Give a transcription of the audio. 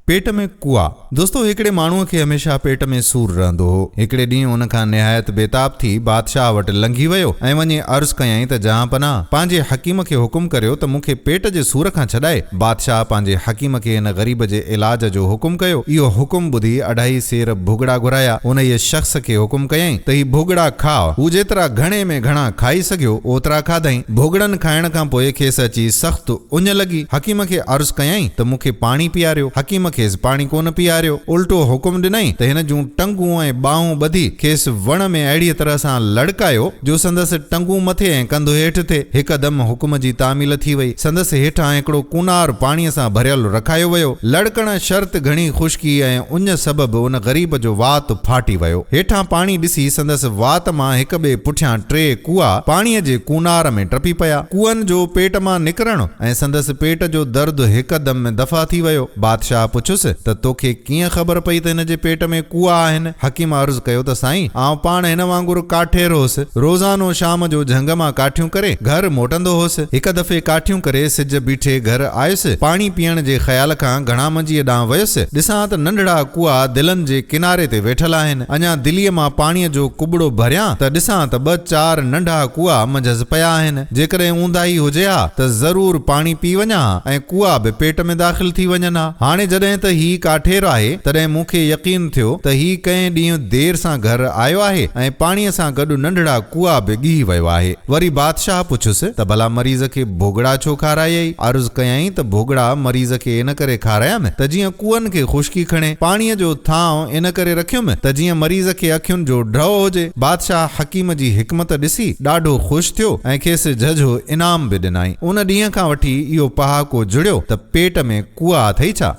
پيٽ ۾ ڪوئا، دوستو هڪڙي ماڻهوء کي هميشه پيٽ ۾ سور رهندو هو. هڪڙي ڏينهن ان کان نهايت بيتاب ٿي بادشاهه وٽ لنگهي ويو ۽ وڃي عرض ڪيائين ته جهانپناهه! پنهنجي حڪيم کي حڪم ڪريو ته مون کي پيٽ جي سور کان ڇڏائي. بادشاهه پنهنجي حڪيم کي هن غريب جي علاج جو حڪم ڪيو. اهو حڪم ٻڌي اڍائي سير ڀڳڙا گهرايا. انهيء شخص کي حڪم ڪيائين ته هي ڀڳڙا کاء. هو جيترا گهڻي ۾ گهڻا کائي سگهيو، اوترا کاڌائين. ڀڳڙن کائڻ کان پوء کيس اچي سخت اڃ لڳي. حڪيم کي عرض ڪيائين ته مون کي پاڻي پياريو. حڪيم کيس پاڻي ڪونه پياريو. الٽو حڪم ڏنائين ته هن جون ٽنگون ۽ ٻانهون ٻڌي کيس وڻ ۾ اهڙيء طرح سان لڙڪايو جو سندس ٽنگون مٿي ۽ ڪنڌ هيٺ ٿئي. هڪدم حڪم جي تعميل ٿي وئي. سندس هيٺان هڪڙو ڪونار پاڻيء سان ڀريل رکايو ويو. لڙڪڻ شرط گهڻي خشڪي ۽ اڃ سبب ان غريب جو وات ڦاٽي ويو. هيٺان پاڻي ڏسي سندس وات مان هڪ ٻئي پٺيان ٽي ڪوئا پاڻيء جي ڪونار ۾ ٽپي پيا. ڪوئن جو پيٽ مان نڪرڻ ۽ سندس پيٽ جو درد هڪدم ۾ دفع ٿي ويو. بادشاهه پڇيس ته توکي ڪيئن خبر پئي ته هن جي پيٽ ۾ ڪوئا آهن؟ حڪيم عرض ڪيو ته سائين، آئون پاڻ هن وانگر ڪاٺير هوس. روزانو شام جو جهنگ مان ڪاٺيون ڪري گهر موٽندو هوس. هڪ دفعي ڪاٺيون ڪري سج بيٺي گهر آيس. پاڻي پيئڻ جي خيال کان گهڻا منجيء ڏانهن ويس. ڏسان ته ننڍڙا ڪوئا دلن جي ڪناري تي ويٺل آهن. اڃا دليء مان پاڻيء جو ڪٻڙو ڀريان ته ڏسان ته ٻه چار ننڍا ڪوئا منجهس پيا آهن. جيڪڏهن اونداهي هجي ها ته ضرور پاڻي پي وڃان ها ۽ ڪوئا به پيٽ ۾ داخل ٿي وڃن ها. هاڻي جڏهن ته هي ڪاٺير آهي، تڏهن مون کي يقين ٿيو ته هي ڪنهن ڏينهن دير سان گهر آيو آهي ۽ پاڻيء سان گڏ ننڍڙا ڪوئا به ڳهي ويو آهي. وري بادشاهه پڇيس ته ڀلا مريض کي ڀوڳڙا ڇو کارايئي؟ عرض ڪيائين ته ڀوڳڙا مريض کي ان ڪري کارايم ته جيئن ڪوئن کي خشڪي کڻي. پاڻيء جو ٿانء ان ڪري رکيم ته جيئن مريض کي اکين جو ڍؤ هجي. بادشاهه حڪيم جي حڪمت ڏسي ڏاڍو خوش ٿيو ۽ کيس جهجهو انعام به ڏنائين. ان ڏينهن کان وٺي اهو پهاڪو جڙيو ته پيٽ ۾ ڪوئا اٿئي ڇا؟